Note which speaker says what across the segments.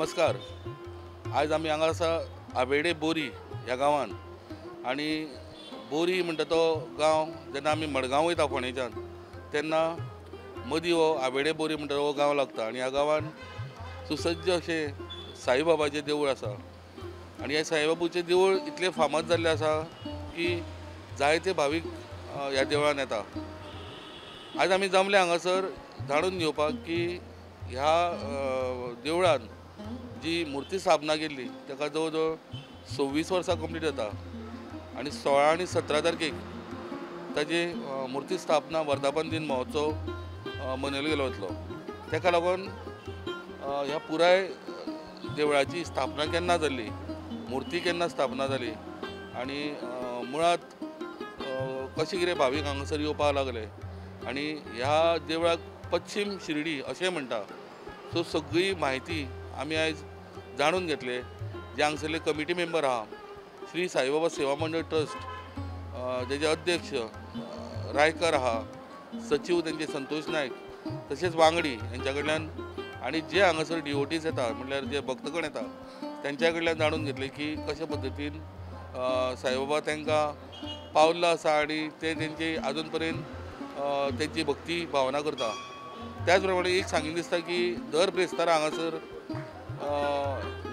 Speaker 1: नमस्कार. आयज आमी हांगा आसा आवेडे बोरी ह्या गांवान आनी बोरी म्हणटा तो गांव जेन्ना आमी मडगांव वयता फोंडेच्यान तेन्ना मदीं हो आवेडे बोरी म्हणटा हो गांव लागता आनी ह्या गांवान सुसज्ज अशें साईबाबाचें देवूळ आसा आनी ह्या साईबाबाचें देवूळ इतलें फामाद जाल्लें आसा की जायते भावीक ह्या देवळान येता. आयज आमी जमले हांगासर जाणून घेवपाक की ह्या देवळान जी मुर्ती स्थापना केल्ली ताका जवळ जवळ 26 वर्सां कंप्लीट जाता आनी 16 आनी 17 तारखेक ताजी मुर्ती स्थापना वर्धापन दिन महोत्सव मनयलो गेलो वतलो. ताका लागून ह्या पुराय देवळाची स्थापना केन्ना जाल्ली, मुर्ती केन्ना स्थापना जाली आनी मुळांत कशें कितें भावीक हांगासर येवपाक लागले आनी ह्या देवळाक पश्चीम शिर्डी अशें म्हणटा. सो सगळी म्हायती आमी आयज जाणून घेतले. जे हांगसरले कमिटी मेंबर आहा श्री साईबाबा सेवा मंडळ ट्रस्ट तेजे अध्यक्ष रायकर आहा, सचीव तेंचे संतोष नायक, तशेंच वांगडी हेंच्या कडल्यान आनी जे हांगासर डिवोटीज येता म्हटल्यार जे भक्तगण येता तेंच्या कडल्यान जाणून घेतले की कशे पद्दतीन साईबाबा तांकां पावल्लो आसा आनी ते तेंची आजून पर्यंत तेंची भक्ती भावना करता. त्याच प्रमाणे एक सांगीन दिसता की दर ब्रेस्तारा हांगासर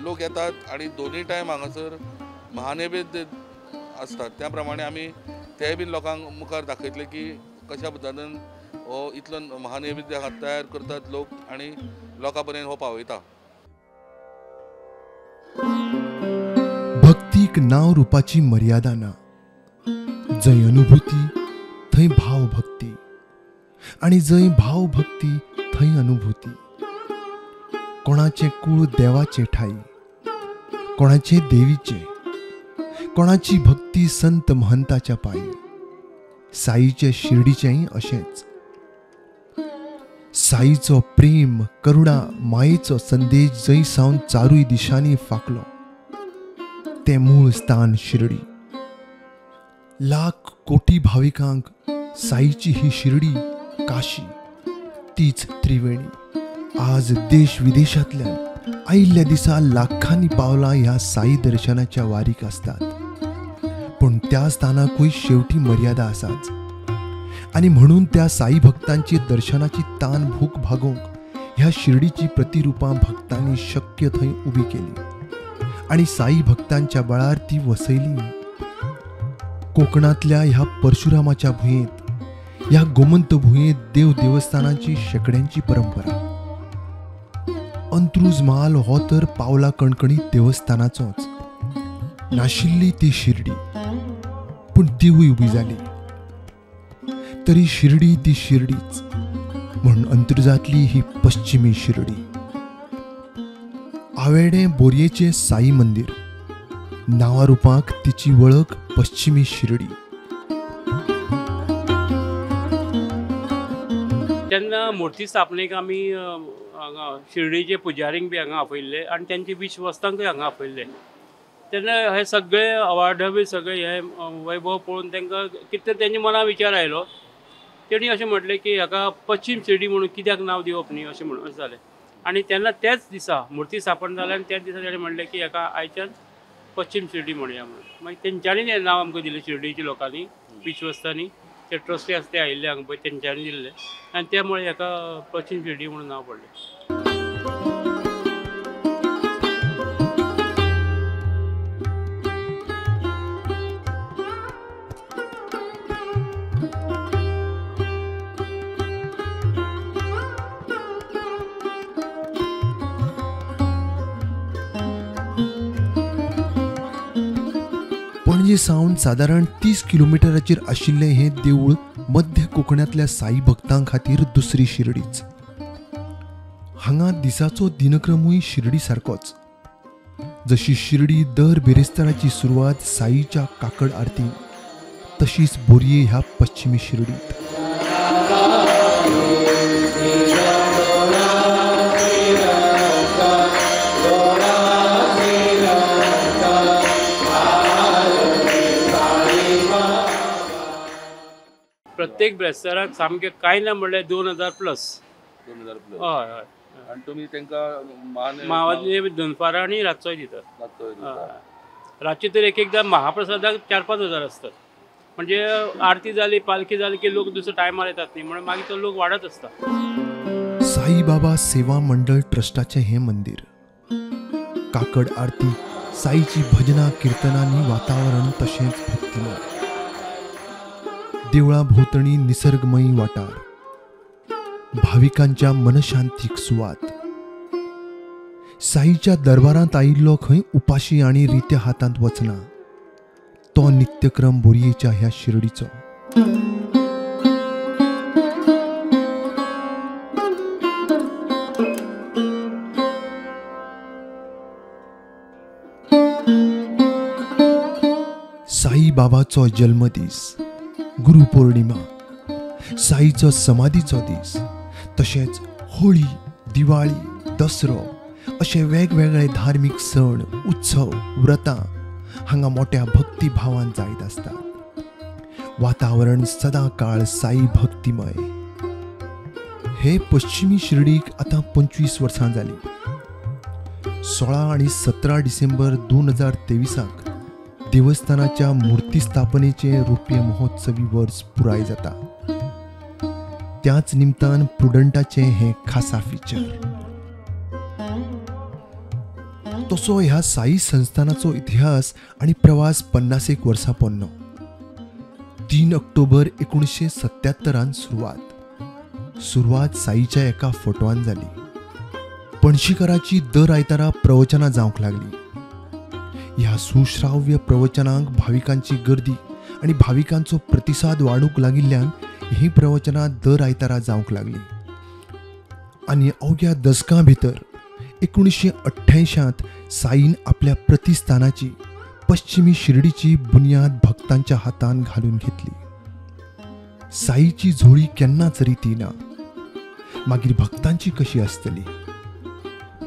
Speaker 1: लोक येतात आनी दोनूय टायम हांगासर महानैवेद्य आसतात. त्या प्रमाणे आमी ते बीन लोकांक मुखार दाखयतले की कशा पद्दतीन हो इतलो महानैवेद्य हांगा तयार करतात लोक आनी लोकां पर्यंत हो पावयता.
Speaker 2: भक्तीक नांव रुपाची मर्यादा ना, जंय अनुभूती थंय भावभक्ती आनी जंय भावभक्ती थंय अनुभूती. कोणाचें कूळ देवाचें ठाई, कोणाचें देवीचें, कोणाची भक्ती संत महंताच्या पायी. साईचे शिर्डीचेंय अशेंच. साईचो प्रेम, करुणा, मायेचो संदेश जंय सावन चारूय दिशांनी फांकलो तें मूळ स्थान शिर्डी. लाख कोटी भाविकांक साईची ही शिर्डी काशी, तीच त्रिवेणी. आज देश विदेशांतल्यान आयिल्ल्या दिसा लाखांनी पावलां ह्या साई दर्शनाच्या वारीक आसतात. पूण त्या स्थानाकूय शेवटी मर्यादा आसाच आनी म्हणून त्या साई भक्तांची दर्शनाची तान भूक भागोवंक ह्या शिर्डीची प्रतिरुपां भक्तांनी शक्य थंय उबी केली आनी साई भक्तांच्या बळार ती वसयली. कोकणांतल्या ह्या परशुरामाच्या भुंयेंत, ह्या गोमंत भुंयेंत देव देवस्थानांची शेंकड्यांची परंपरा. अंत्रुज म्हाल हो तर पावला कणकणी देवस्थानाचोच. नाशिल्ली ती शिर्डी, पूण तिवूय उबी जाली. तरी शिर्डी ती शिर्डीच म्हूण अंत्रुजांतली ही पश्चिमी शिर्डी. आवेडे बोरयेचें साई मंदीर, नांवा रुपाक तिची वळख पश्चिमी शिर्डी.
Speaker 3: तेन्ना मुर्ती स्थापनेक आमी हांगा शिर्डीचे पुजारींक बी हांगा आपयल्ले आनी तेंचे विश्वस्तांकूय हांगा आपयल्ले. तेन्ना हे सगळे अवार्ड बी सगळे हे वैभव पळोवन तांकां कितें तेंच्या मनां विचार आयलो. तेणी अशें म्हटलें की हाका पश्चीम शिर्डी म्हणून कित्याक नांव दिवप न्ही अशें म्हणून अशें जालें. आनी तेन्ना त्याच दिसा मुर्ती स्थापन जाली आनी त्याच दिसा तेणें म्हणलें की हाका आयच्यान पश्चीम शिर्डी म्हणया म्हणून. मागीर तेंच्यांनी हें नांव आमकां दिलें, शिर्डीच्या लोकांनी, विश्वस्तांनी, ते ट्रस्टी आसा ते आयिल्ले हांगा पळय तेंच्यांनी दिल्ले आनी त्यामुळे हाका पश्चीम शिर्डी म्हणून नांव पडलें.
Speaker 2: पणजे सावन सादारण 30 किलोमिटराचेर आशिल्लें हें देवूळ मध्य कोकणांतल्या साई भक्तां खातीर दुसरी शिर्डीच. हांगा दिसाचो दिनक्रमूय शिर्डी सारकोच. जशी शिर्डी दर बिरेस्ताराची सुरवात साईच्या काकड आरतीन, तशीच बोरये ह्या पश्चिमी शिर्डीत.
Speaker 3: प्रत्येक ब्रेस्ताराक सामकें कांय ना म्हणल्यार 2000 प्लस.
Speaker 1: 2000 प्लस.
Speaker 3: हय हय.
Speaker 1: आनी तुमी तांकां
Speaker 3: महानैवेद्य दनपारां आनी रातचोय दितात. रातचे तर एक एकदां महाप्रसादाक 4-5 हजार आसतात. म्हणजे आरती जाली पालखी जाली की लोक दुसऱ्या टायमार येतात न्ही, म्हणून मागीर तो लोक वाडत आसता.
Speaker 2: साईबाबा सेवा मंडळ ट्रस्टाचें हें मंदीर. काकड आरती, साईची भजनां किर्तनांनी वातावरण तशेंच भक्तिमय. देवळा भोंवतणी निसर्गमयी वाठार, भाविकांच्या मनशांतीक सुवात. साईच्या दरबारांत आयिल्लो खंय उपाशी आनी रित्या हातांत वचना, तो नित्यक्रम बोरयेच्या ह्या शिर्डीचो. साईबाबाचो जल्मदीस, गुरुपौर्णिमा, साईचो समाधीचो दीस, तशेंच होळी, दिवाळी, दसरो अशे वेगवेगळे धार्मीक सण, उत्सव, व्रतां हांगा मोठ्या भक्तिभावान जायत आसतात. वातावरण सदां काळ साई भक्तिमय. हे पश्चिमी शिर्डीक आतां 25 वर्सां जालीं. 16 आनी 17 डिसेंबर 2023 देवस्थानाच्या मूर्ती स्थापनेचे रुप्य महोत्सवी वर्स पुराय जाता. त्याच निमतान प्रुडंटाचें हें खासा फिचर. तसो ह्या साई संस्थानाचो इतिहास आनी प्रवास 50 वर्सां पोन्नो. 3 ऑक्टोबर 1977 सुरवात. सुरवात साईच्या एका फोटवान जाली. पणशीकराची दर आयतारा प्रवचनां जावंक लागली. ह्या सुश्राव्य प्रवचनांक भाविकांची गर्दी आनी भाविकांचो प्रतिसाद वाडूंक लागिल्ल्यान हीं प्रवचनां दर आयतारा जावंक लागलीं. आनी अवघ्या दसकां भितर 1988 साईन आपल्या प्रतिस्थानाची पश्चिमी शिर्डीची बुन्याद भक्तांच्या हातान घालून घेतली. साईची झोळी केन्नाच रिती ना, मागीर भक्तांची कशी आसतली?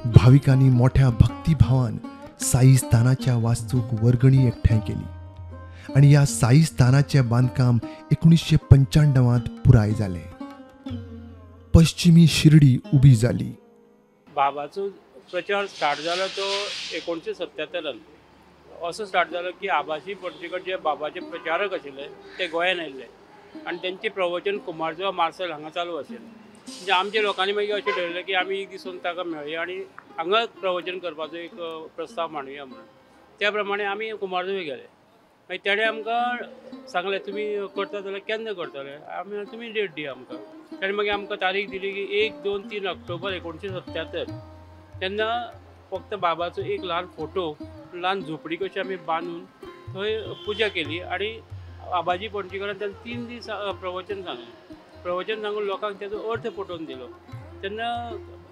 Speaker 2: भाविकांनी मोठ्या भक्तिभावान साई स्थानाच्या वास्तूक वर्गणी एकठांय केली आनी ह्या साई स्थानाचें बांदकाम 1995 पुराय जालें. पश्चिमी शिर्डी उबी जाली.
Speaker 3: बाबाचो प्रचार स्टार्ट जालो तो 1977 असो स्टार्ट जालो की आबाजी पणजेकर जे बाबाचे प्रचारक आशिल्ले ते गोंयान आयिल्ले आनी तेंचें प्रवचन कुमारजुवा मार्सेल हांगा चालू आशिल्लें. म्हणजे आमच्या लोकांनी मागीर अशें ठरयलें की आमी एक दीस ताका मेळया आनी हांगा प्रवचन करपाचो एक प्रस्ताव मांडुया म्हणून. त्या प्रमाणे आमी कुमारजुवे गेले. मागीर तेणें आमकां सांगलें तुमी करता जाल्यार केन्ना करतले, आमी तुमी डेट दिया आमकां. तेणें मागीर आमकां तारीख दिली की 1, 2, 3 ऑक्टोबर 1977. तेन्ना फक्त बाबाचो एक ल्हान फोटो, ल्हान झोपडी कशी आमी बांदून थंय पुजा केली आनी आबाजी पणजीकरान तेन्ना 3 दीस प्रवचन सांगलें. प्रवचन सांगून लोकांक तेजो अर्थ पटोवन दिलो. तेन्ना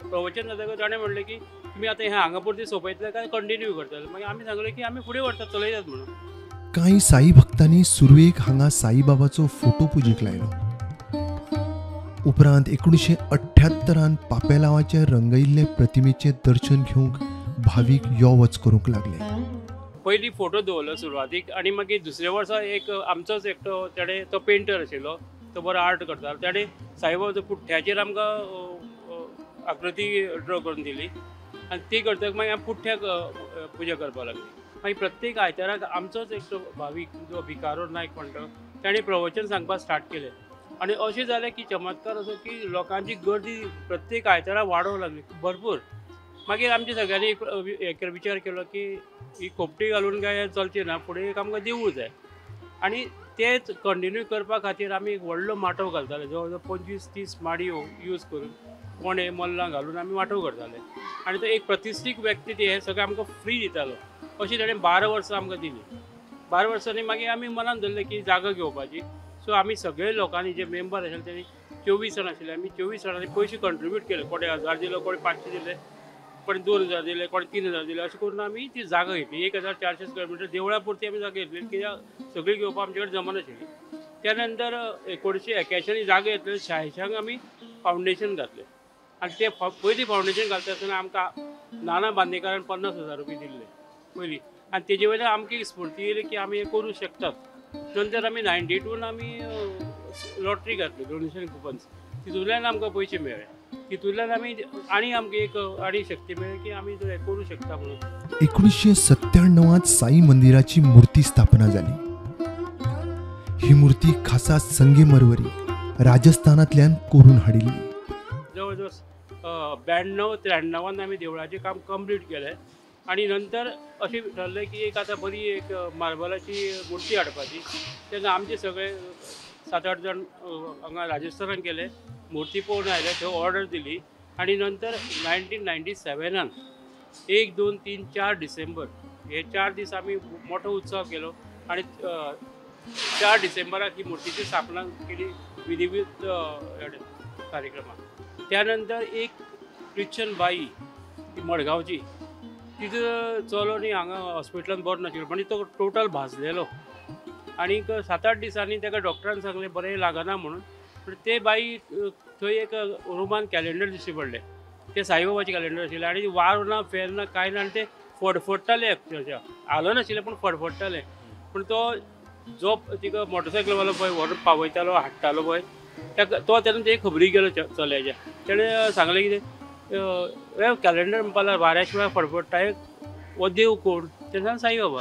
Speaker 3: प्रवचन जातकच ताणें म्हणलें की तुमी आतां हें हांगा पुरतें सोंपयतले काय कंटिन्यू करतले? मागीर आमी सांगलें की आमी फुडें व्हरतात, चलयतात म्हणून.
Speaker 2: कांय साई भक्तांनी सुरवेक हांगा साईबाबाचो फोटो पुजेक लायलो. उपरांत 1978 पापेलावाचे रंगयिल्ले प्रतिमेचें दर्शन घेवंक भावीक यो वच करूंक लागले.
Speaker 3: पयलीं फोटो दवरलो सुरवातीक आनी मागीर दुसऱ्या वर्सा एक आमचोच एकटो तेणें, तो पेंटर आशिल्लो, तो बरो आर्ट करतालो, तेणें साईबाबाचो पुठ्ठ्याचेर आमकां आकृती ड्रॉ करून दिली आनी ती करतकच मागीर आमी पुठ्ठ्याक पुजा करपाक लागली. मागीर प्रत्येक आयताराक आमचोच एकटो भावीक जो भिकारो नायक म्हणटा ताणें प्रवचन सांगपाक स्टार्ट केलें आनी अशें जालें की चमत्कार असो की लोकांची गर्दी प्रत्येक आयतारा वाडोवंक लागली भरपूर. मागीर आमच्या सगळ्यांनी एक विचार केलो की ही खोपटी घालून काय चलचें ना, फुडें एक आमकां देवूळ जाय आनी तेच कंटिन्यू करपा खातीर आमी एक व्हडलो माटोव घालताले, जवळ जवळ 25-30 माडयो यूज करून कोणे मल्लां घालून आमी माटोव करताले आनी तो एक प्रतिश्ठीक व्यक्ती ते हें सगळें आमकां फ्री दितालो. अशी ताणें 12 वर्सां आमकां दिली. 12 वर्सांनी मागीर आमी मनान धरलें की जागा घेवपाची. सो आमी सगळे लोकांनी जे मेंबर आशिल्ले तेणी 24 जाण आशिल्ले, आमी 24 जाणांनी पयशे कंट्रिब्यूट केले. कोणे 1000 दिलो, कोणे 500 दिले, कोणे 2000 दिले, कोणे 3000 दिले, अशें करून आमी ती जागा घेतली. 1400 स्क्वेअर मिटर देवळा पुरती आमी जागा घेतली, कित्याक सगळी घेवपाक आमचे कडेन जमनाशिल्ली. त्या नंतर 1981 जागा घेतली, 86 आमी फावंडेशन घातलें आनी ते पयलीं फावंडेशन घालता आसतना आमकां नाना बांदेकारान 50,000 रुपये दिल्ले पयलीं आनी तेजे वयल्यान आमकां एक स्फूर्ती येयली की आमी हें करूं शकतात. नंतर आमी 92 आमी लॉटरी घातली, डोनेशन कुपन्स, तितूंतल्यान आमकां पयशे मेळ्ळे. तितूंतल्यान आमी आनी आमकां एक आनी शक्ती मेळ्ळी की आमी हें करूं शकता म्हणून.
Speaker 2: 1997 साई मंदिराची मूर्ती स्थापना जाली. ही मूर्ती खासा संगेमरवरी राजस्थानांतल्यान कोरून हाडिल्ली.
Speaker 3: जवळ जवळ 92 93 आमी देवळाचें काम कंप्लीट केलें आनी नंतर अशें ठरलें की एक आतां बरी एक मार्बलाची मूर्ती हाडपाची. तेन्ना आमचे सगळे 7-8 जाण हांगा राजस्थानान गेले, मूर्ती पळोवन आयले, थंय ऑर्डर दिली आनी नंतर 1997 1, 2, 3, 4 डिसेंबर हे 4 दीस आमी मोठो उत्सव केलो आनी 4 डिसेंबराक ही मूर्तीची स्थापना केली विधिवत कार्यक्रमात. त्यानंतर एक क्रिश्चन बाई ती मडगांवची, तिजो चलो न्ही हांगा हॉस्पिटलान बरो नाशिल्लो, म्हणजे तो टोटल भाजलेलो आनीक 7-8 दिसांनी ताका डॉक्टरान सांगलें बरें लागना म्हणून. पूण ते बाई थंय एक रुमान कॅलेंडर दिश्टी पडलें, तें साईबाबाचें कॅलेंडर आशिल्लें आनी वारो ना फेर ना कांय ना आनी ते फडफडटाले, अक्षरशा हालनाशिल्लें पूण फडफडटाले. पूण तो जो तिका मोटरसायकलवालो पळय व्हरून पावयतालो हाडटालो पळय ताका तो तेन्ना ते खबरी गेलो चल्याच्या, तेणें सांगलें कितें हे कॅलेंडर म्हणपा लागलो वाऱ्या शिवाय फडफडटा, हो देव कोण? तेणें सांगलें साईबाबा.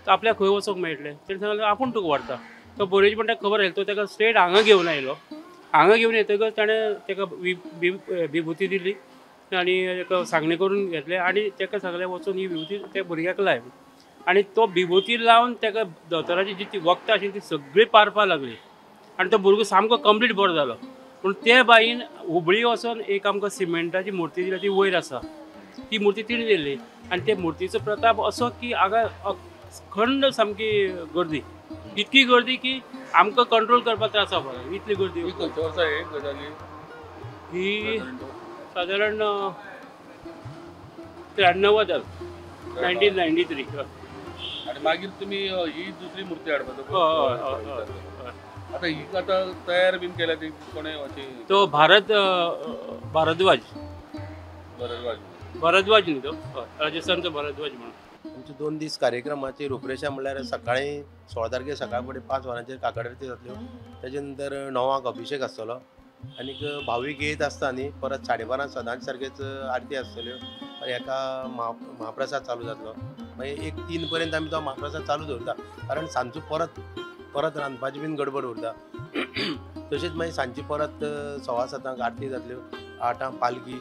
Speaker 3: तो आपल्याक खंय वचोंक मेळटलें? तेणें सांगलें आपूण तुका व्हरता. तो बरोयची पण ताका खबर आयली, तो ताका स्ट्रेट हांगा घेवन आयलो. हांगा घेवन येतकच ताणें ताका विभुती दिली आनी ताका सांगणें करून घेतलें आनी ताका सांगलें वचून ही विभुती त्या भुरग्याक लाय. आनी तो विभुती लावन ताका दोतोराची जी ती वखदां आशिल्ली ती सगळी पारपाक लागली आनी तो भुरगो सामको कंप्लीट बरो जालो. पूण ते बाईन हुबळी वचोन एक आमकां सिमेंटाची मूर्ती दिल्या, ती वयर आसा, ती मूर्ती तिणें दिल्ली आनी ते मुर्तीचो प्रताप असो की हांगा अखंड सामकी गर्दी, इतकी गर्दी की आमकां कंट्रोल करपाक त्रास जावपाक लागलो, इतली गर्दी.
Speaker 1: खंयच्या वर्सा हे गजाली?
Speaker 3: ही सादारण 93 जाल, 1993.
Speaker 1: आनी मागीर तुमी ही दुसरी मूर्ती हाडपाचो? आतां ही आतां तयार बीन केल्या ती कोणें अशी?
Speaker 3: तो भारद्वाज, भारद्वाज न्ही तो राजस्थानचो भारद्वाज म्हणून.
Speaker 4: आमचे 2 दीस कार्यक्रमाची रुपरेशा म्हणल्यार सकाळी 16 तारखेर सकाळ फुडें 5 वरांचेर काकड आरती जातल्यो, ताजे नंतर 9 अभिशेक आसतलो आनीक भावीक येत आसता न्ही परत 12:30 सदांच सारकेच आरती आसतल्यो, हेका महाप्रसाद चालू जातलो. मागीर 1-3 पर्यंत आमी तो महाप्रसाद चालू दवरता, कारण सांजचो परत परत रांदपाची बीन गडबड उरता. तशेंच मागीर सांजची परत 7:15 आरती जातल्यो, 8 पालखी,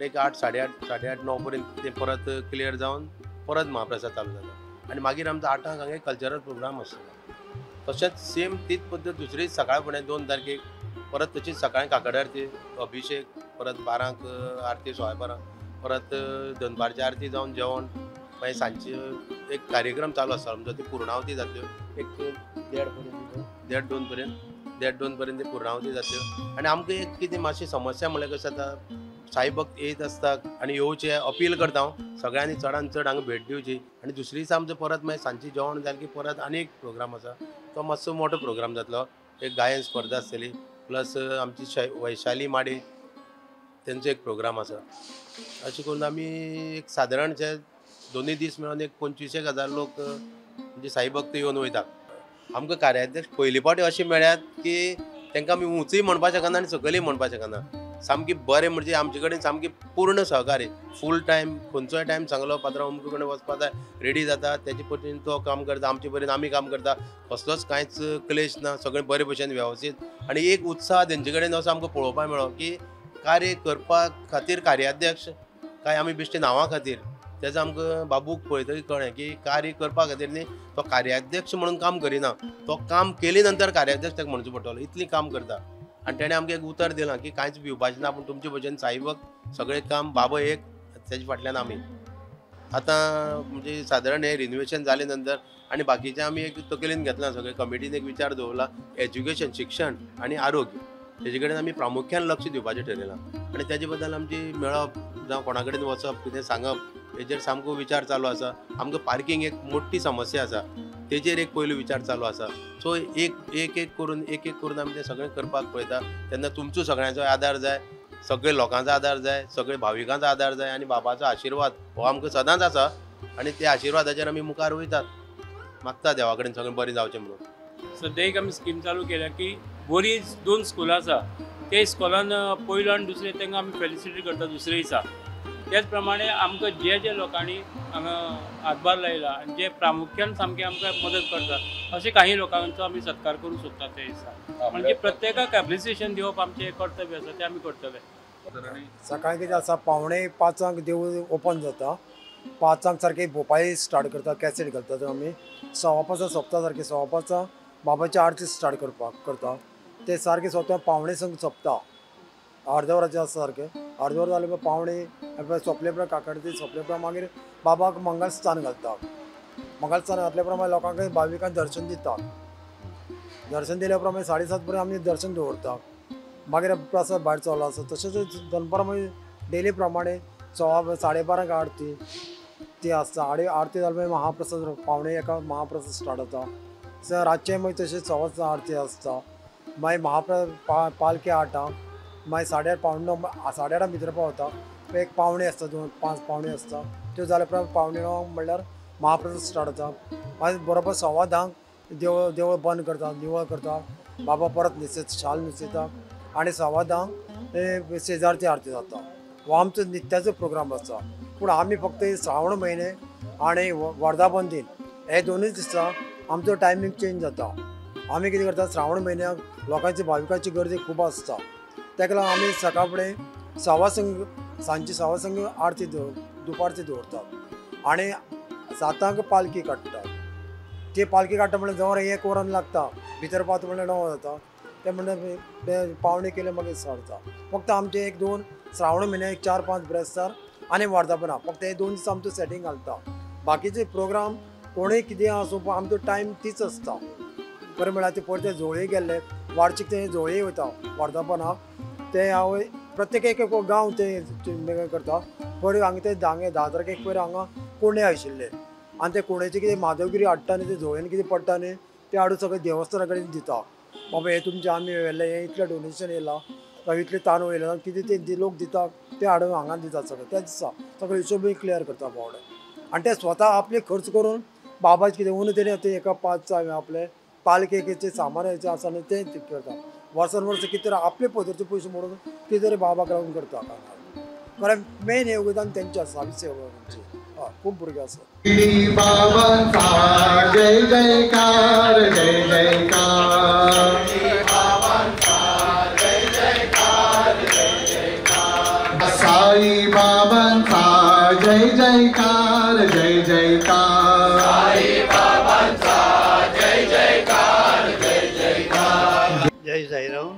Speaker 4: एक 8, 8:30, 8:30, 9 पर्यंत ते परत क्लियर जावन परत महाप्रसाद चालू जाता. आनी मागीर आमचो 8 हांगा कल्चरल प्रोग्राम आसतलो. तशेंच सेम तीच पद्दत दुसरी सकाळ फुडें 2 तारखेक परत तशीच सकाळी काकड आरती, अभिशेक, परत 12 आरती, 12:15, परत दनपारची आरती जावन जेवण, मागीर सांजचे एक कार्यक्रम चालू आसता आमचो, ती पुर्णावती जातल्यो एक 1.5-2 पर्यंत, 1.5-2 पर्यंत ती पुर्णावती जातल्यो. आनी आमकां एक कितें मातशी समस्या म्हणल्यार कशें जाता, साई भक्त येत आसता आनी येवचे अपील करता हांव सगळ्यांनी चडान चड हांगा भेट दिवची. आनी दुसरी दिसा आमचो परत मागीर सांजचें जेवण जालें की परत आनी एक प्रोग्राम आसा, तो मातसो मोठो प्रोग्राम जातलो, एक गायन स्पर्धा आसतली, प्लस आमची वैशाली माडे तेंचो एक प्रोग्राम आसा. अशें करून आमी एक सादारणशे 2 दीस मेळून एक 25,000 लोक म्हणजे साई भक्त येवन वयता. आमकां कार्याध्यक्ष पयली फावटी अशें मेळ्ळ्यात की तांकां आमी उंचूय म्हणपाक शकना आनी सकयलूय म्हणपाक शकना, सामकी बरें म्हणजे आमचे कडेन सामकी पूर्ण सहकार्य, फूल टायम, खंयचोय टायम सांगलो पात्रांव अमके कडेन वचपा जाय, रेडी जाता, तेजे पतीन तो काम करता, आमचे परीन आमी काम करता, कसलोच कांयच क्लेश ना, सगळें बरे भशेन वेवस्थीत. आनी एक उत्साह तेंचे कडेन असो आमकां पळोवपाक मेळ्ळो की कार्य करपा खातीर कार्याध्यक्ष काय आमी बेश्टे नांवा खातीर, तेजो आमकां बाबूक पळयतकीर कळ्ळें की कार्य करपा खातीर न्ही तो कार्याध्यक्ष म्हणून काम करिना, तो काम केले नंतर कार्याध्यक्ष ताका म्हणचो पडटलो, इतलें काम करता. आनी तेणें आमकां एक उतर दिलां की कांयच भिवपाचें ना, पूण तुमचे भशेन साईभक्त सगळें काम बाबा एक, तेजे फाटल्यान आमी. आतां म्हणजे सादारण हें रिनोवेशन जालें नंतर आनी बाकीचें आमी एक तकलेन घेतलां, सगळें कमिटीन एक विचार दवरला, एज्युकेशन, शिक्षण आनी आरोग्य तेजे कडेन आमी प्रामुख्यान लक्ष दिवपाचें ठरयलां. आनी तेजे बद्दल आमची मेळप जावं कोणा कडेन वचप कितें सांगप हेजेर सामको विचार चालू आसा. आमकां पार्किंग एक मोठी समस्या आसा, तेजेर एक पयलो विचार चालू आसा. सो एक एक एक करून एक एक करून आमी तें सगळें करपाक पळयता. तेन्ना तुमचो सगळ्यांचो आदार जाय, सगळे लोकांचो आदार जाय, सगळे भाविकांचो आदार जाय आनी बाबाचो आशिर्वाद हो आमकां सदांच आसा आनी त्या आशिर्वादाचेर आमी मुखार वयतात, मागता देवा कडेन सगळें बरें जावचें म्हणून.
Speaker 3: सद्या एक आमी स्कीम चालू केल्या की बोरी 2 स्कुलां आसा, ते इस्कॉलान पयलो आनी दुसरें तांकां आमी फेलिसिटेट करता दुसरे दिसा. त्याच प्रमाणे आमकां जे जे लोकांनी हांगा हातभार लायला आनी जे प्रामुख्यान सामकें आमकां मदत करता अशे काही लोकांचो आमी सत्कार करूंक सोदता ते दिसा. म्हणजे प्रत्येकाक एप्रिसिएशन दिवप आमचें कर्तव्य आसा, तें आमी करतले.
Speaker 5: सकाळीं कितें आसा, 4:45 देवूळ ओपन जाता. 5 सारकें भोपाळी स्टार्ट करता, कॅसेट घालता आमी. 5:15 सोंपता सारकें, 5:15 बाबाची आरती स्टार्ट करपाक करता. ते सारकें सोंपता 5:45 सोंपता, अर्द्या वराचें आसा सारकें. अर्द वर जालें 4:45 सोंपले उपरांत काकड सोंपले उपरांत मागीर बाबाक मंगलस्थान घालता. मंगलस्थान घातल्या प्रमाणे लोकांक भाविकांक दर्शन दिता. दर्शन दिल्या उपरांत मागीर 7:30 पर्यंत आमी दर्शन दवरता. मागीर प्रसाद भायर चालू आसा. तशेंच दनपारां मागीर डेली प्रमाणे 12:15 आरती ती आसता. आरती जाल्या मागीर महाप्रसाद 12:45 महाप्रसाद स्टार्ट जाता. रातचें मागीर तशेंच 6:15 आरती आसता. मागीर महाप्रसाद पालकी 8 मागीर 8:30 8:45 8:30 भितर पावता. एक पावणे आसता, 2-5 पावणे आसता. त्यो जाल्या उपरांत 8:45 म्हणल्यार महाप्रसाद स्टार्ट जाता. मागीर बरोबर 10:15 देवूळ बंद करता, निवळ करता. बाबा परत न्हेसयता, शाल न्हेसयता आनी 10:15 शेजारची आरती जाता. हो आमचो नित्याचो प्रोग्राम आसा. पूण आमी फक्त श्रावण म्हयने आनी वर्धापन दिन हे दोनूच दिसा आमचो टायमींग चेंज जाता. आमी कितें करता, श्रावण म्हयन्याक लोकांची भाविकांची गर्दी खूब आसता. ताका लागून आमी सकाळ फुडें 5:15 सांजची 5:15 आरती दुपारची दवरतात आनी 7 पालकी काडटात. ती पालकी काडटा म्हणल्यार जवळ 1 वरान लागता, भितर पावता म्हणल्यार 9 जाता. ते म्हणल्यार पावणी केले मागीर सरता. फक्त आमचे 1-2 श्रावण म्हयन्याक 4-5 ब्रेस्तार आनी वर्धापना, फक्त हे 2 दीस आमचो सेटींग घालता. बाकीचे प्रोग्राम कोणूय कितें आसूं पूण आमचो टायम तीच आसता. बरें म्हळ्यार ते पयर ते जोळये गेल्ले वार्षिक ते जोळये वयता वर्धापनाक, ते हांव प्रत्येक एक गांव ते करता. पयर हांगा ते 10 तारखेक पयर हांगा कोंडे आशिल्ले आनी ते कोंड्याचे कितें माधवगिरी हाडटा न्ही, ते जोळयेन कितें पडटा न्ही ते हाडून सगळें देवस्थाना कडेन दिता. बाबा हें तुमचें आमी व्हेलें, हें इतलें डोनेशन येयलां, इतलें तांदूळ येयलां, कितें ते लोक दिता ते हाडून हांगा दिता सगळें. त्या दिसा सगळें हिशोबूय क्लियर करता बावडे. आनी ते स्वता आपले खर्च करून बाबाचें कितें उणें तेणी आतां एका 5 आपले पालकेचें सामान आसा न्ही तें करता. वर्सान वर्स कितें तरी आपले पदरचे पयशे मोडून कितें तरी बाबाक लागून करता. कारण मेन योगदान तेंचें आसा, सावी सेवकांचें. हय, खूब भुरगे आसा.
Speaker 6: जय जयकार जय जयकार साई बाबांचा जय जयकार जय जयकार साई बाबांचा जय जयकार जय जयकार.
Speaker 7: जय साईराम.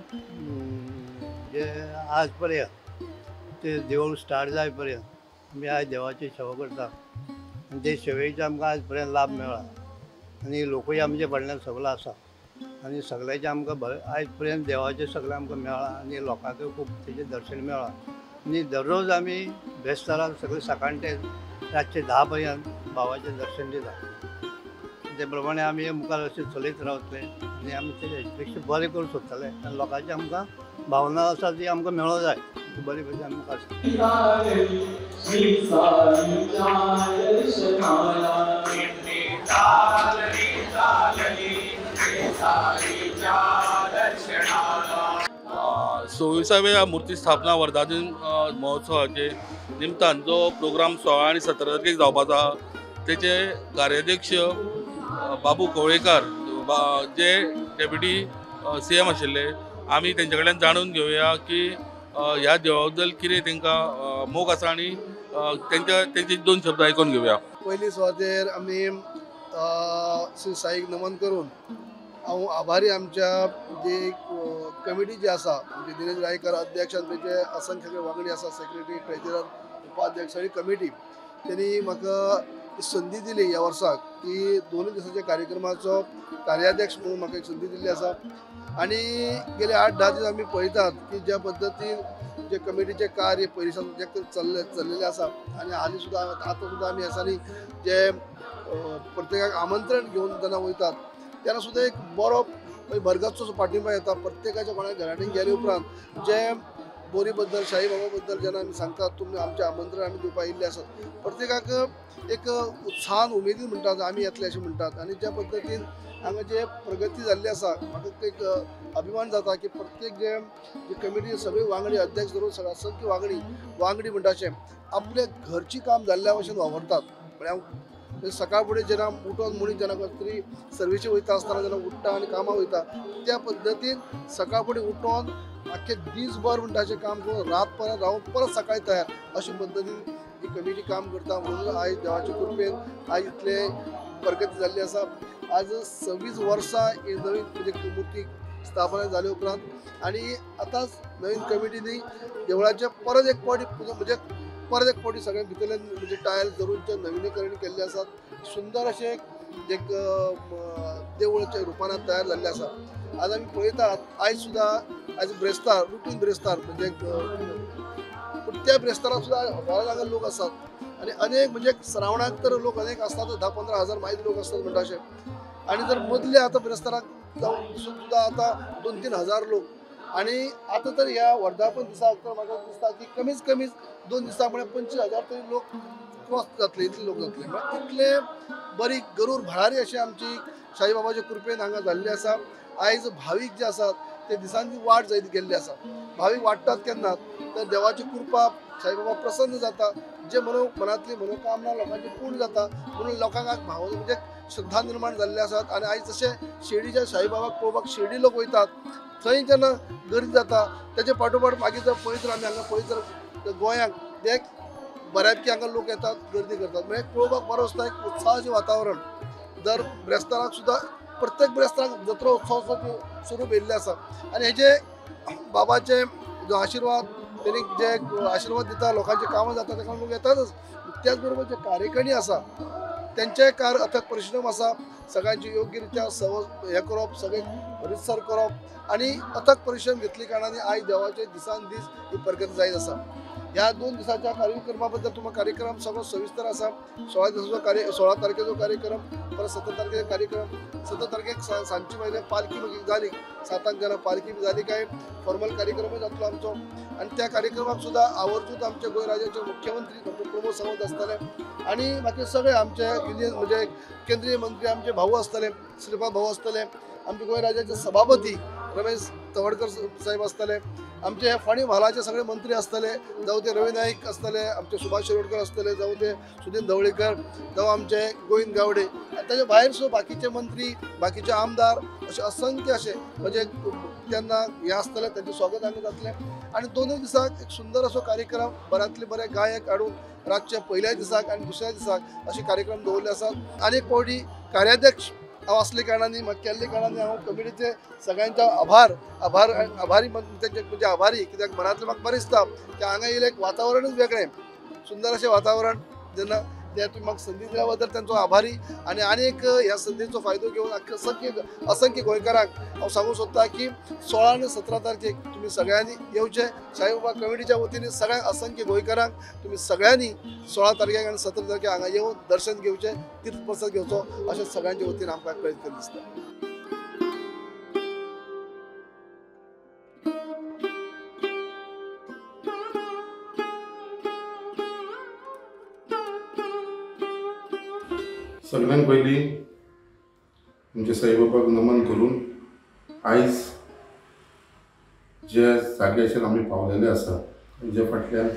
Speaker 7: जे आज पर्यंत ते देवूळ स्टार्ट जाय पर्यंत आमी आज देवाची सेवा करता आनी ते सेवेचो आमकां आज पर्यंत लाभ मेळ्ळा आनी लोकूय आमचे फाटल्यान सगळो आसा आनी सगळ्याचें आमकां बरें आयज पर्यंत देवाचें सगळें आमकां मेळ्ळां आनी लोकांकूय खूब तेजें दर्शन मेळ्ळां. आनी दररोज आमी बेस्ताराक सगळे सकाळचे रातचे 10 पर्यंत बाबाचें दर्शन दिता. ते प्रमाणे आमी मुखार अशें चलयत रावतले आनी आमी तेजे पेक्षा बरें करूंक सोदतले आनी लोकांची आमकां भावना आसा ती आमकां मेळोंक जाय, बरे भशेन आमी मुखार.
Speaker 1: 26व्या मूर्ती स्थापना वर्धापन महोत्सवाचे निमतान जो प्रोग्राम 16 आनी 17 तारखेक जावपाचो आसा तेचे कार्याध्यक्ष बाबू कवळेकार जे डेप्युटी CM आशिल्ले, आमी तेंचे कडल्यान जाणून घेवया की ह्या देवा बद्दल कितें तांकां मोग आसा आनी तेंचे 2 शब्द आयकून घेवया.
Speaker 8: पयली सुवातेर आमी श्री साईक नमन करून हांव आभारी आमच्या जे कमिटी जी आसा, म्हणजे दिनेश रायकर अध्यक्ष आनी तेजे असंख्य वांगडी आसा, सेक्रेटरी, ट्रेजरर, उपाध्यक्ष, सगळी कमिटी, तेणी म्हाका संदी दिली ह्या वर्साक की 2 दिसाच्या कार्यक्रमाचो कार्याध्यक्ष म्हणून म्हाका एक संदी दिल्ली आसा. आनी गेले 8-10 दीस आमी पळयतात की ज्या पद्दतीन जे कमिटीचें कार्य पयलीं सावन जे चल्लेलें आसा आनी हालीं सुद्दां आतां सुद्दां आमी दिसांनी जे प्रत्येकाक आमंत्रण घेवन जेन्ना वयतात तेन्ना सुद्दां एक बरो भरगच्चो पाठिंबा येता. प्रत्येकाच्या कोणाक घरा कडेन गेले उपरांत जे बोरी बद्दल, शाही बाबा बद्दल जेन्ना आमी सांगतात तुमी आमचें आमंत्रण आमी दिवपाक येयल्ले आसात, प्रत्येकाक एक उत्साहान उमेदीन म्हणटात आमी येतले अशें म्हणटात. आनी ज्या पद्दतीन हांगा जे प्रगती जाल्ली आसा म्हाका एक अभिमान जाता की प्रत्येक जे कमिटी सगळी वांगडी अध्यक्ष धरून सगळे असंख्य वांगडी म्हणटा अशें आपले घरची काम जाल्ल्या भशेन वावरतात. म्हळ्यार सकाळ फुडें जेन्ना उठोन मनीस जेन्ना कसली सर्विसी वयता आसतना जेन्ना उठ्ठा आनी कामां वयता त्या पद्दतीन सकाळ फुडें उठोन आख्खे दीसभर म्हणटा अशें काम करून रात पर्यंत रावून परत सकाळी तयार अशे पद्दतीन ही कमिटी काम करता. म्हणून आयज देवाचे कृपेन आयज इतले प्रगती जाल्ली आसा. आज 26 वर्सां ही नवीन म्हणजे मूर्ती स्थापना जाले उपरांत आनी आतांच नवीन कमिटीनी देवळाचे परत एक पावटी म्हणजे परत एक पावटी सगळ्या भितरल्यान म्हणजे टायल धरून ते नविनीकरण केल्ले आसात. सुंदर अशें एक देवळाच्या रुपान तयार जाल्लें आसा. आज आमी पळयतात आयज सुद्दां आयज ब्रेस्तार रुटीन ब्रेस्तार म्हणजे पूण त्या ब्रेस्ताराक सुद्दां हजारां हांगा लोक आसात आनी अनेक म्हणजे श्रावणाक तर लोक अनेक आसतात 10-15 हजार मायज लोक आसतात म्हणटा अशें. आनी जर मदले आतां ब्रेस्ताराक जावन सुद्दां आतां 2-3 हजार लोक आनी आतां तर ह्या वर्धापन दिसाक तर म्हाका दिसता की कमीच कमी 2 दिसां म्हळ्यार 25 हजार तरी लोक क्रॉस जातले, इतले लोक जातले. म्हळ्यार इतले बरी गरूर भरारी अशी आमची साईबाबाच्या कृपेन हांगा जाल्ली आसा. आयज भावीक जे आसात ते दिसान वाड जायत गेल्ली आसा. भावीक वाडटात केन्ना तर देवाची कृपा साईबाबा प्रसन्न जाता, जे मनातली मनोकामना लोकांची पूर्ण जाता म्हणून लोकांक भावना म्हणजे श्रद्धा निर्माण जाल्ले आसात. आनी आयज जशें शिर्डीच्या साईबाबाक पळोवपाक शिर्डी लोक वयतात थंय जेन्ना गर्दी जाता तेजे फाटोफाट मागीर जर पळयत तर आमी हांगा पळयत तर गोंयांक ते बऱ्यापैकी हांगा लोक येतात गर्दी करतात. म्हणजे पळोवपाक बरो दिसता एक उत्साहाचें वातावरण. दर ब्रेस्ताराक सुद्दां प्रत्येक ब्रेस्ताराक जत्रा उत्सव स्वरूप येयल्लें आसा आनी हेजे बाबाचे जो आशिर्वाद तेणी जे आशिर्वाद दिता लोकांचे कामां जाता ताका लोक येतातच. त्याच बरोबर जे कार्यकर्णी आसा तेंचेय कार अथक परिश्रम आसा सगळ्यांची योग्य रित्या हें करप सगळें रितसर करप आनी अथक परिश्रम घेतले कारणान आयज देवाचे दिसान दीस ही प्रगती जायत आसा. ह्या 2 दिसाच्या कार्यक्रमा बद्दल तुमकां कार्यक्रम सगळो सविस्तर आसा. 16 दिसाचो कार्य 16 तारखेचो कार्यक्रम परत 17 तारखेचो कार्यक्रम. 17 तारखेक सांजची मागीर पालखी मागीर जाली 7 जाणां पालखी जाली काय फॉर्मल कार्यक्रमूय जातलो आमचो आनी त्या कार्यक्रमाक सुद्दां आवर्जून आमचे गोंय राज्याचे मुख्यमंत्री डॉक्टर प्रमोद सावंत आसतले आनी बाकी सगळे आमचे युनियन म्हणजे केंद्रीय मंत्री आमचे भाऊ आसतले, श्रीपाद भाऊ आसतले, आमचे गोंय राज्याचे सभापती रमेश तवडकर साहेब आसतले, आमचे फाणी म्हालाचे सगळे मंत्री आसतले, जावं ते रवी नाईक आसतले, आमचे सुभाष शिरोडकर आसतले, जावं ते सुदीन धवळीकर, जावं आमचे गोविंद गावडे आनी ताजे भायर सुद्दां बाकीचे मंत्री बाकीचे आमदार अशे असंख्य अशे म्हणजे त्यांना हे आसतले तांचें स्वागत हांगा जातलें. आनी 2 दिसाक एक सुंदर असो कार्यक्रम बऱ्यांतले बरे गायक हाडून रातचे पयल्या दिसाक आनी दुसऱ्या दिसाक अशे कार्यक्रम दवरले आसात. आनी एक फावटी कार्याध्यक्ष हांव आसले कारणान म्हाका केल्ले कारणान हांव कमिटीचे सगळ्यांचे आभार आभार आभारी तेंचे म्हणजे आभारी कित्याक मनांतलें म्हाका बरें दिसता की हांगा येयलें एक वातावरणूच वेगळें सुंदर अशें वातावरण जेन्ना ते तुमी म्हाका संदी दिल्या बद्दल तेंचो आभारी आनी आनीक ह्या संदीचो फायदो घेवन असंख्य गोंयकारांक हांव सांगूंक सोदता की 16 आनी 17 तारखेक तुमी सगळ्यांनी येवचें. साईबाबा कमिटीच्या वतीन सगळ्या असंख्य गोंयकारांक तुमी सगळ्यांनी 16 तारखेक आनी 17 तारखेक हांगा येवन दर्शन घेवचें, तीर्थ प्रसाद घेवचो अशें सगळ्यांच्या वतीन आमकां कळीत करून दिसता.
Speaker 9: सगळ्यांत पयलीं आमच्या साईबाबाक नमन करून आयज जे जाग्याचेर आमी पावलेले आसा तेज्या फाटल्यान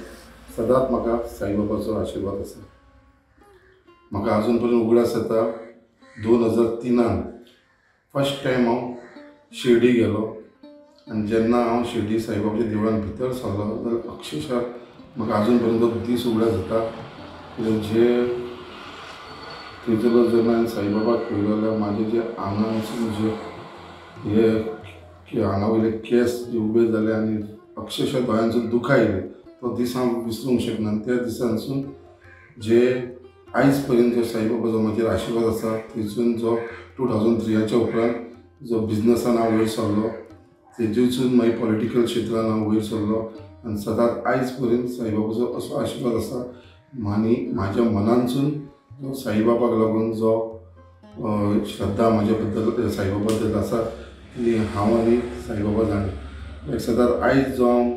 Speaker 9: सदांच म्हाका साईबाबाचो आशिर्वाद आसा. म्हाका आजून पर्यंत उगडास येता 2003 फर्स्ट टायम हांव शिर्डी गेलो आनी जेन्ना हांव शिर्डी साईबाबाच्या देवळान भितर सरलो जाल्यार अक्षरशः म्हाका आजून पर्यंत तो दीस उगडास येता. जे थंयसरलो जेन्ना हांवें साईबाबाक पळयलो जाल्यार म्हाजे जे आंगांसून जे हे आंगा वयले केंस जे उबे जाले आनी अक्षरशः दोळ्यांसून दुखां आयली तो दीस हांव विसरूंक शकना. आनी त्या दिसांसून जे आयज पर्यंत जो साईबाबाचो म्हाजेर आशिर्वाद आसा थंयसून जो 2003 उपरांत जो बिजनसान हांव वयर सरलो तेजेसून मागीर पॉलिटिकल क्षेत्रान हांव वयर सरलो आनी सदांच आयज पर्यंत साईबाबाचो असो आशिर्वाद आसा आनी म्हाज्या मनानसून जो साईबाबाक लागून जो श्रद्धा म्हाज्या बद्दल साईबाबा बद्दल आसा ती हांव आनी साईबाबा जाणा. सदांच आयज जो हांव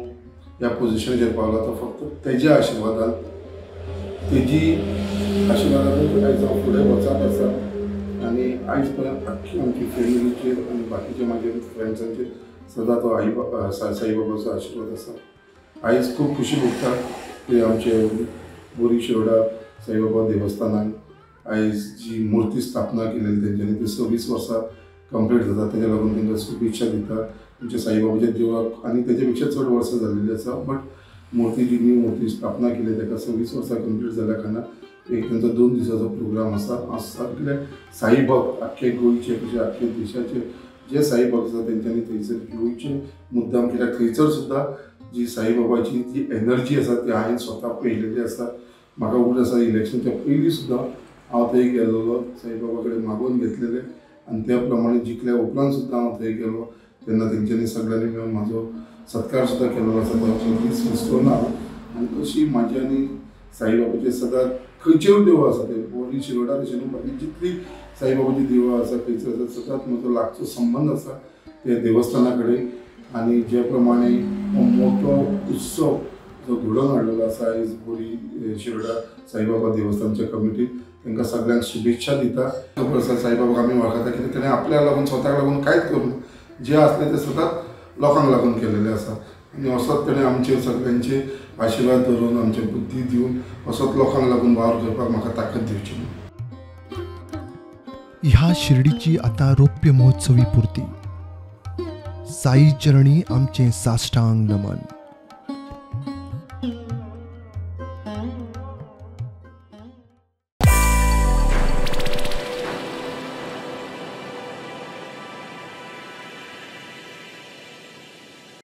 Speaker 9: ह्या पोजिशनाचेर पावला तो फक्त तेज्या आशिर्वादान तेजी आशिर्वादानूच आयज हांव फुडें वचत आसा आनी आयज पर्यंत आख्खी आमची फॅमिलीचेर आनी बाकीचे म्हाजे फ्रेंड्सांचेर सदां तो आई साईबाबाचो आशिर्वाद आसा. आयज खूब खुशी भोगता की आमचे बोरी शिरोडा साईबाबा देवस्थानान आयज जी मुर्ती स्थापना केलेली तेंच्यांनी ती 26 वर्सां कंप्लीट जाता. तेज्या लागून तांकां शुभेच्छा दिता. आमच्या साईबाबाच्या देवळाक आनी तेजे पेक्षा चड वर्सां जाल्लेली आसा, बट मुर्ती जी न्यू मुर्ती स्थापना केली ताका 26 वर्सां कंप्लीट जाल्या कारणान एक तांचो 2 दिसाचो प्रोग्राम आसा. आज सगळे साई भक्त आख्खे गोंयचे कशे आख्खे देशाचे जे साई भक्त आसा तेंच्यांनी थंयसर येवचे मुद्दाम, कित्याक थंयसर सुद्दां जी साईबाबाची जी एनर्जी आसा ती हांवें स्वता पळयलेली आसा. म्हाका उगडास आसा इलेक्शनच्या पयलीं सुद्दां हांव थंय गेल्लो, साईबाबा कडेन मागोवन घेतलेले आनी त्या प्रमाणे जिखल्या उपरांत सुद्दां हांव थंय गेलो तेन्ना तेंच्यांनी सगळ्यांनी मेळून म्हाजो सत्कार सुद्दां केल्लो आसा. तो दीस विसरो ना. आनी अशी म्हाजी आनी साईबाबाचे सदांच खंयचेय देवळां आसा ते बोरी शिरोडा तशें न्हू, बाकी जितली साईबाबाची देवळां आसा खंयसर आसा सदांच म्हजो लागचो संबंद आसा ते देवस्थाना कडेन. आनी जे प्रमाणे हो मोठो उत्सव जो घडोवन हाडलेलो आसा आयज बोरी शिरोडा साईबाबा देवस्थानच्या कमिटीन, तांकां सगळ्यांक शुभेच्छा दिता. खबर आसा साईबाबाक आमी वळखता, कित्याक ताणें आपल्याक लागून स्वताक लागून कांयच करूंक ना, जें आसलें तें सदांच लोकांक लागून केलेलें आसा. आनी असोच ताणें आमचेर सगळ्यांचे आशिर्वाद धरून आमचे बुद्धी दिवन असोच लोकांक लागून वावर करपाक म्हाका ताकद दिवची.
Speaker 2: ह्या शिर्डीची आतां रौप्य महोत्सवी पुर्ती. साई चरणी आमचें साष्टांग नमन.